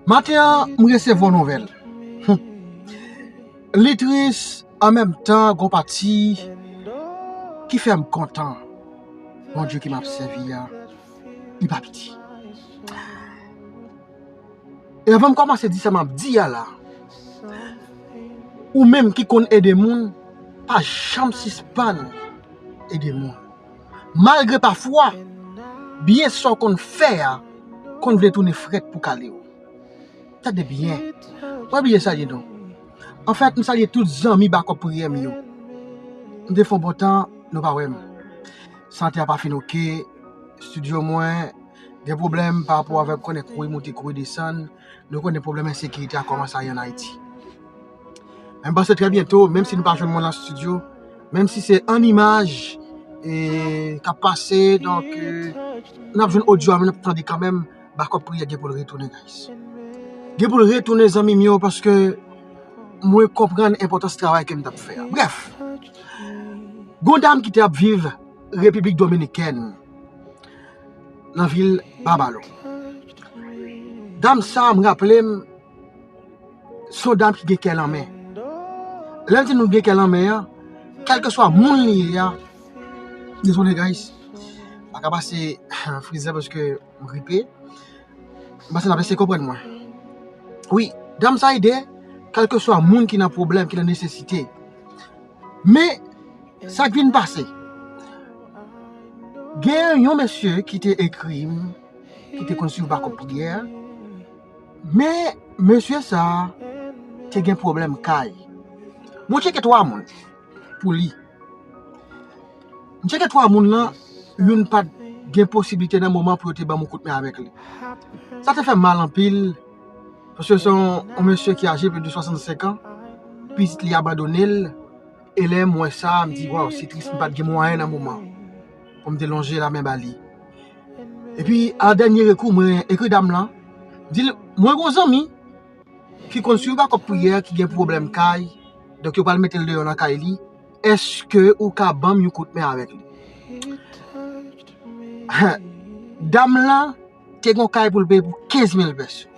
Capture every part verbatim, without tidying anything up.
Maten an, m resevwa yon nouvèl. Hum. Li tris, an menm tan, gon pati ki fè m kontan. Bondye ke m ap sèvi a, li pa piti. E avan m kòmanse di sa m ap di a la, ou menm ki konn ede moun, pa janm sispann ede moun. Malgre pafwa, byen sa w konn fè a konn vle tounen frèt pou kale w. Tande byen. Mwen bliye salye nou. Anfèt, m salye tout zanmi Bakòp Priyè m yo. M te fè yon bon tan, nou pa wè m. Sante a pa fin oke. Estidyo mwen gen pwoblèm pa rapò avèk konnen kouri moute, kouri desann. Nou konnen pwoblèm ensekirite a kòmanse a ye ann Ayiti. Men m panse trè byento, menm si nou pa jwenn mwen nan estidyo, menm si se an imaj e k ap pase, donk, e, n ap jwenn odyo a, men n ap tande kanmenm, Bakòp Priyè gen pou l retounen, guys. Gen pou l retounen, zanmi m yo, paske mwen konprann enpòtans travay ke m t ap fè a. Brèf, gon dam ki te ap viv Repiblik Dominikèn, nan vil Babalo. Dam sa, m raple m, se yon dam ki gen kè lanmè. Lè m di nou gen kè lanmè an, kèlkeswa moun li ye a, dezole, guys, m pa ka pase frizè paske m gripe. M panse n ap eseye konprann mwen. Wi, dam sa ede kèlkeswa moun ki nan pwoblèm, ki nan nesesite. Men, sa k vin pase, gen yon mesye ki te ekri m, ki te konn swiv Bakòp Priyè, men mesye sa a te gen pwoblèm kay. Mwen tcheke twa moun pou li. M tcheke twa moun nan, youn pa t gen posiblite nan moman pou yo te ban m yon kout men avèk li. Sa te fè m mal anpil, paske se yon, yon mesye ki aje plis de swasannsenk an, pitit li abandone l, e lè m wè sa, m di, waw, se tris, m pa t gen mwayen nan moman pou m te lonje lamen ba li. Epi, a dènye rekou, mwen ekri dam lan, di l, mwen gon zanmi ki konn swiv Bakòp Priyè, ki gen pwoblèm kay, donk yo pral mete l deyò nan kay li, èske ou ka ban m yon kout men avèk li? Dam lan te gon kay pou l peye pou kenz mil pèso.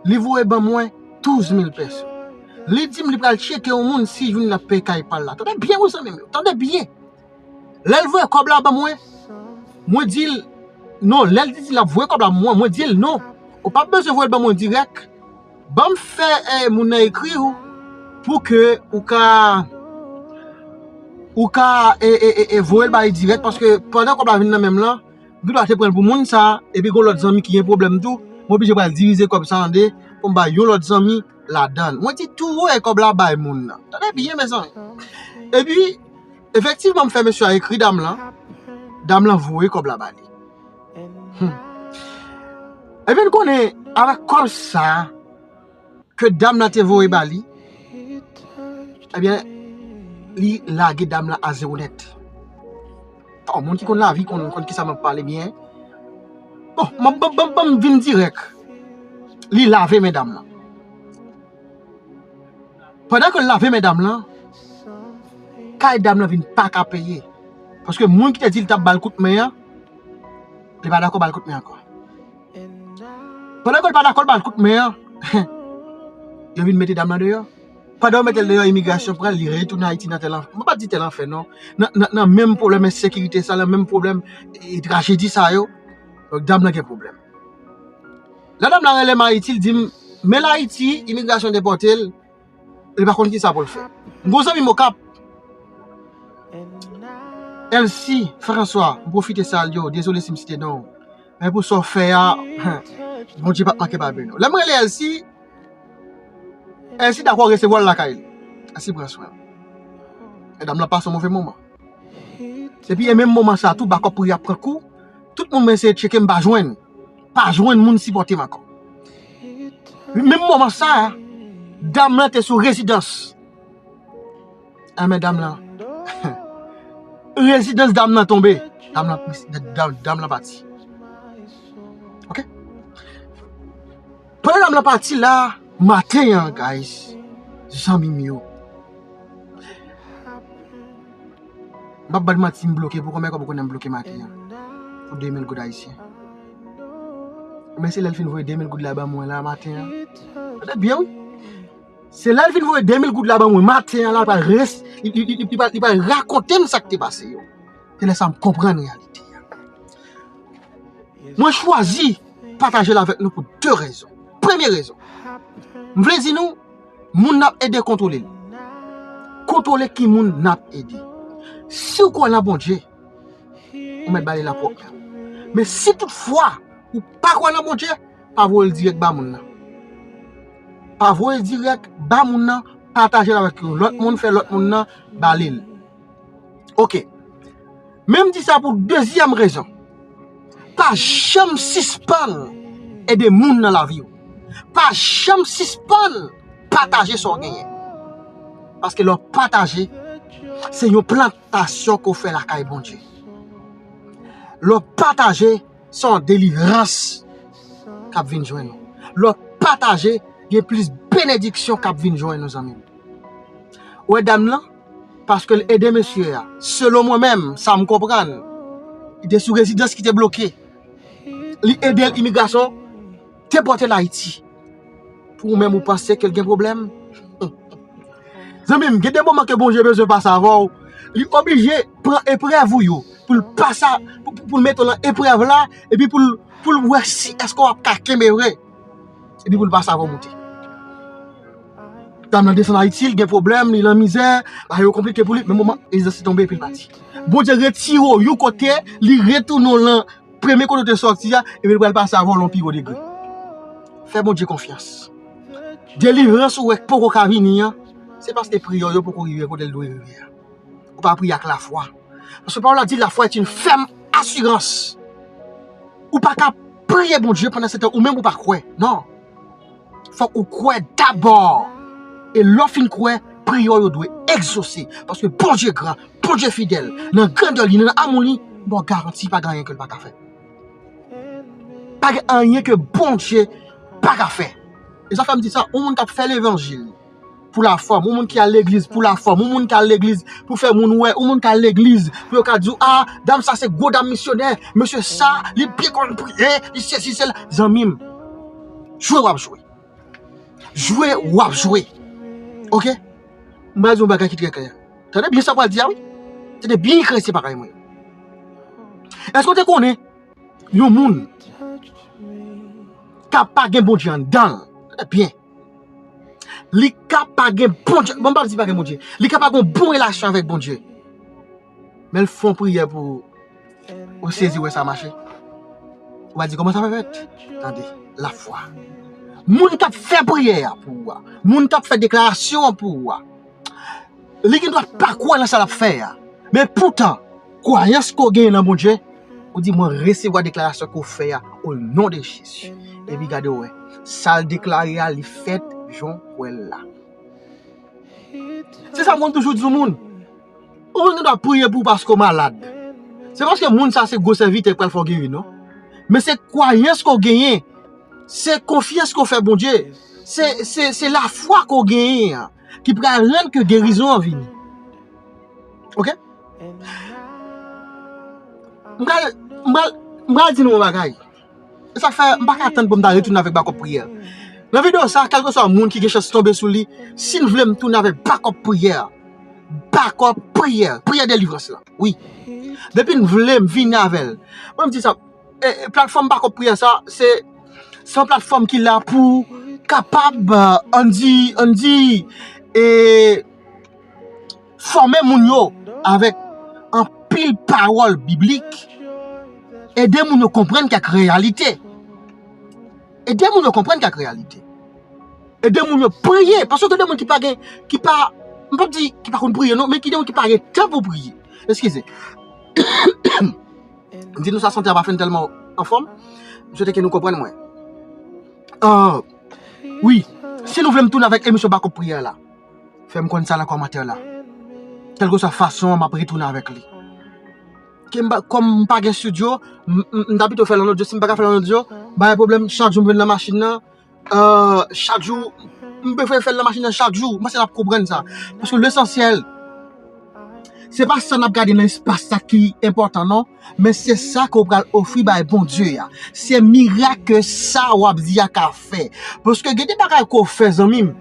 Li voye ban mwen douz mil pèso. Li di m li pral tcheke yon moun si youn ap peye kay pa l la. Tande byen, wi, zanmi m yo. Tande byen. Lè l voye kòb la ban mwen, mwen di l, non, lè l di l ap voye kòb la ban mwen, mwen di l, non, ou p ap bezwen voye l ban mwen dirèk. Ban m fè, eh, moun nan ekri w pou ke ou ka, ou ka, e, e, e, e voye l ba li dirèk, paske pandan kòb la vin nan men m lan, m gendwa te pran l pou moun sa, epi gon lòt zanmi ki gen pwoblèm tou, m oblije pral divize kòb sa an de pou m bay yon lòt zanmi ladan l. Mwen di tou voye kòb la bay moun nan. Tande byen, mezanmi. Epi, efektivman, m fè mesye a ekri dam lan. Dam lan voye kòb la ba li. Hmm. Ebyen, n konnen, avèk kòb sa ke dam lan te voye ba li, ebyen, li lage dam lan a zewo nèt. Bon, moun ki konn lavi konn, konn kisa m ap pale byen. Bon, m ap, ban, ban, ban m vin dirèk. Li lave men dam lan. Pandan ke l lave men dam lan, kay dam lan vin pa ka peye. Paske moun ki te di l t ap ba l kout men an, li pa dakò ba l kout men ankò. Pandan ke l pa dakò l ba l kout men an, yo vin mete dam lan deyò. Pandan yo mete l deyò, imigrasyon pran l, li retounen Ayiti nan tè lanfè. Mwen pa di tè lanfè, non. Nan, nan, nan menm pwoblèm ensekirite sa, nan menm pwoblèm, e, trajedi sa yo, donk dam lan gen pwoblèm. Lè dam lan rele m Ayiti, l di m, men l Ayiti, imigrasyon depòte l, li pa konn kisa pou l fè. M gon zanmi m Okap, Elsie François, m pwofite salye w, dezole si m site non w. Men pou sa w fè a, Bondye p ap manke pa beni w. Lè m rele Elsie, Elsie dakò resevwa l lakay li. Elsie pran swen l. E dam lan pase yon move moman. Epi e menm moman sa tou, Bakòp Priyè ap pran kou. Tout moun mwen eseye tcheke m pa jwenn. Pa jwenn moun sipòte m ankò. Menm moman sa, dam lan te sou rezidans. Enben dam lan. Rezidans dam lan tonbe. Dam lan, dam, dam lan pati. Ok? Pandan dam lan pati la, maten an, guys, zanmi m yo. M p ap ba n manti, m bloke. Pou konbyen kòb ou konnen m bloke maten an? Pou de mil goud ayisyen. Men se lè l fin voye de mil goud la ban mwen la maten an. Tande byen, wi. Se lè l fin voye de mil goud la ban mwen maten an la, li pral res, li, li, li, li, li pral, li pral rakonte m sa k te pase yo. Se lè sa m konprann reyalite a. Mwen chwazi pataje l avèk nou pou de rezon. Premye rezon, m vle di nou, moun n ap ede kontwole l. Kontwole ki moun n ap ede. Si w kwè nan Bondye, ou mèt ba li lapwòp la. Men si toutfwa ou pa kwè nan Bondye, pa voye l dirèk ba moun nan. Pa voye l dirèk ba moun nan, pataje l avèk yon lòt moun, fè lòt moun nan ba li l. Oke. Men m di sa pou dezyèm rezon. Pa janm sispann ede moun nan lavi w. Pa janm sispann pataje sa w genyen. Paske lè w pataje, se yon plantasyon ke w fè lakay Bondye. Lè w pataje, se yon delivrans k ap vin jwenn ou. Lè w pataje, gen plis benediksyon k ap vin jwenn ou, zanmi m. Ou wè dam nan, paske l ede mesye a. Selon mwen menm, sa m konprann, li te sou rezidans ki te bloke. Li ede l, imigrasyon depòte l Ayiti. Pou ou menm, ou panse ke l gen pwoblèm? Zanmi m, gen de moman ke Bondye bezwen pase avè w. Li oblije pran eprèv ou yo pou l pase, pou, pou, pou l mete w nan eprèv la, epi pou l, pou l wè si èske w ap ka kenbe vre. Epi pou l pase avè w moute. Dam nan desann Ayiti, li gen pwoblèm, li nan mizè, bagay yo konplike pou li, men moman, rezidans li tonbe epi l pati. Bondye retire w yon kote, li retounen w lan premye kote w te sòti a, epi l pral pase avè w lan pi wo degre. Fè Bondye konfyans. Delivrans ou wè k poko ka vini an, se paske priyè w yo poko rive kote l dwe rive a. Ou pa priye ak lafwa. Paske pawòl la di, la foi est une ferme assurance. Ou pa ka priye Bondye pandan se tan ou menm ou pa kwè. Non. Fòk ou kwè dabò. E lè w fin kwè, priyè w yo dwe egzose. Paske Bondye gran, Bondye fidèl. Nan grandè li, nan amou li, m ba w garanti pa gen anyen ke l pa ka fè. Pa gen anyen ke Bondye pa ka fè. E sa fè m di sa, yon moun k ap fè levanjil pou lafòm, yon moun ki al legliz pou lafòm, yon moun ki al legliz pou fè moun wè, yon moun ki al legliz pou yo ka di w, a, dam sa se gwo dam misyonè, mesye sa, li byen konn priye, li sesi, sela. Zanmi m, jwe w ap jwe. Jwe w ap jwe. Oke? M pral di yon bagay ki trè klè. Tande byen sa m pral di a, wi. Tande byen klè, se bagay mwen. Èske w te konnen yon moun ka pa gen Bondye anndan l? Tande byen. Li ka pa gen Bondye, bon, m p ap di pa gen Bondye. Li ka pa gen yon bon relasyon avèk Bondye. Men l fè yon priyè pou ou, ou sezi wè sa mache. Ou va di, kòman sa fè fèt? Tande, lafwa. Moun k ap fè priyè a pou ou a, moun k ap fè deklarasyon an pou ou a, li gendwa pa kwè nan sa l ap fè a. Men poutan, kwayans ke w genyen nan Bondye, ou di, mwen resevwa deklarasyon ke w fè a, o non de Jezi. Epi gade w wè, sa l deklare a, li fèt jan w kwè l la. Se sa m konn toujou di yon moun. Ou konn gen dwa priye pou ou paske w malad. Se paske moun sa se gwo sèvitè k pral fè w geri, non. Men se kwayans ke w genyen, se konfyans ke w fè Bondye, se, se, se lafwa ke w genyen an ki pral rann ke gerizon an vini. Oke? M pral, m pral, m pral di nou yon bagay. E sa k fè m pa ka tann pou m ta retounen avèk bakòp priyè. Nan videyo sa, kèlkeswa moun ki gen chans tonbe sou li, si n vle m tounen avèk bakòp priyè, bakòp priyè, priyè delivrans lan. Wi. Depi n vle m vini avè l. Mwen m di sa, e, e, platfòm bakòp priyè sa, se, se yon platfòm ki la pou kapab, e, ann di, ann di, e, fòme moun yo avèk anpil pawòl biblik, ede moun yo konprann kèk reyalite. Ede moun yo konprann kèk reyalite. Ede moun yo priye, paske gen de moun ki pa gen, ki pa, m p ap di ki pa konn priye non, men ki de moun ki pa gen tan pou priye. Eskize. M di nou sa, sante a pa fin tèlman anfòm. M swete ke nou konprann mwen. Ah, wi, si nou vle m tounen avèk emisyon bakòp priyè la, fè m konn sa nan kòmantè la. Kèlkeswa fason an, m ap retounen avèk li. Ke m pa, kòm m pa gen estidyo, m, m, m ta pito fè l an odyo. Si m pa ka fè l an odyo, pa gen pwoblèm, chak jou m vin nan machin nan, euh, chak jou, m prefere fè l nan machin nan chak jou. M panse n ap konprann sa. Paske lesansyèl, Se pa sa n ap gade nan espas sa ki enpòtan non, men se sa ke w pral ofri bay Bondye a. Se mirak ke sa w ap di a ka fè. Paske gen de bagay ke w fè, zanmi m.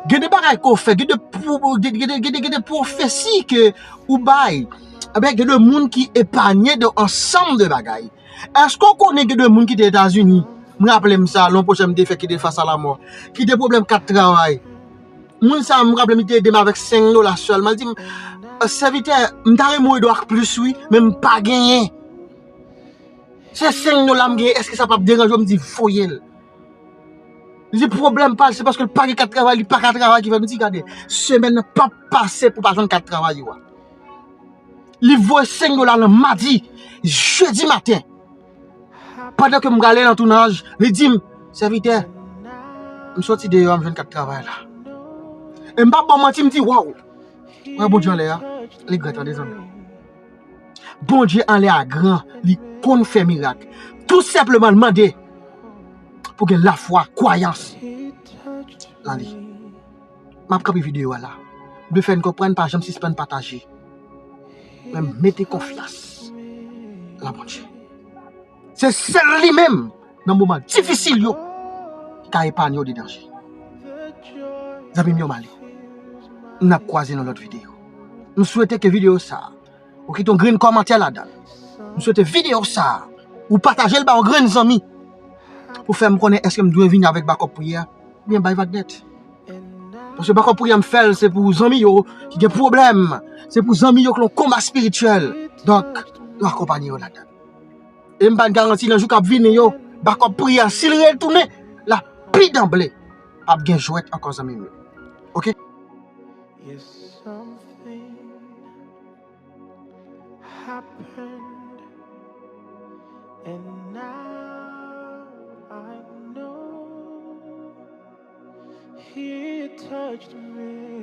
Gen de bagay ke w fè, gen de, gen de, gen de, gen de pwofesi ke ou bay. Ebyen, gen de moun ki epanye de ansanm de bagay. Èske w konnen gen de moun ki te Etazini? M raple m sa, lè yon pwochè m te fè ki te fas a lamò, ki te pwoblèm kat travay. Moun sa, m raple m, li te ede m avèk senk dola sèlman. Li di m, "Sèvitè, m ta renmen w ede w ak plis, wi, men m pa genyen. Se senk dola m genyen, èske sa p ap deranje w?" M di, "Voye l." Li di, "Pwoblèm pa l, se paske l pa gen kat travay, li pa ka travay ki fè." M di, "Gade, semèn nan p ap pase pou w pa jwenn kat travay ou a." Li voye senk dola nan madi, jedi maten. Pandan ke m prale nan tounaj, li di m, "Sèvitè, m soti deyò a, m jwenn kat travay la." E m p ap ba w manti, m di, "Waw!" Wè Bondye anlè a, li gran tande zanmi. Bondye anlè a gran, li konn fè mirak. Tou senpleman, l mande pou gen lafwa, kwayans nan li. M ap kanpe videyo a la. M vle fè n konprann, pa janm sispann pataje. Men mete konfyans nan Bondye. Se sèl li menm, nan moman difisil yo, ki ka epanye w de danje. Zanmi m yo, m ale. N ap kwaze nan lòt videyo. M swete ke videyo sa a, ou kite yon grenn kòmantè ladan l. M swete videyo sa a, ou pataje l ba yon grenn zanmi pou fè m konnen èske m dwe vini avèk bakòp priyè oubyen bay vag nèt. Paske bakòp priyè m fè l, se pou zanmi yo ki gen pwoblèm, se pou zanmi yo ki nan konba espirityèl. Donk, nou akonpanye yo ladan l. E m pa t garanti nan jou k ap vini yo, bakòp priyè a, si l retounen, la pi danble, ap gen jwèt ankò, zanmi m yo. Oke? Yes, something happened, and now I know he touched me.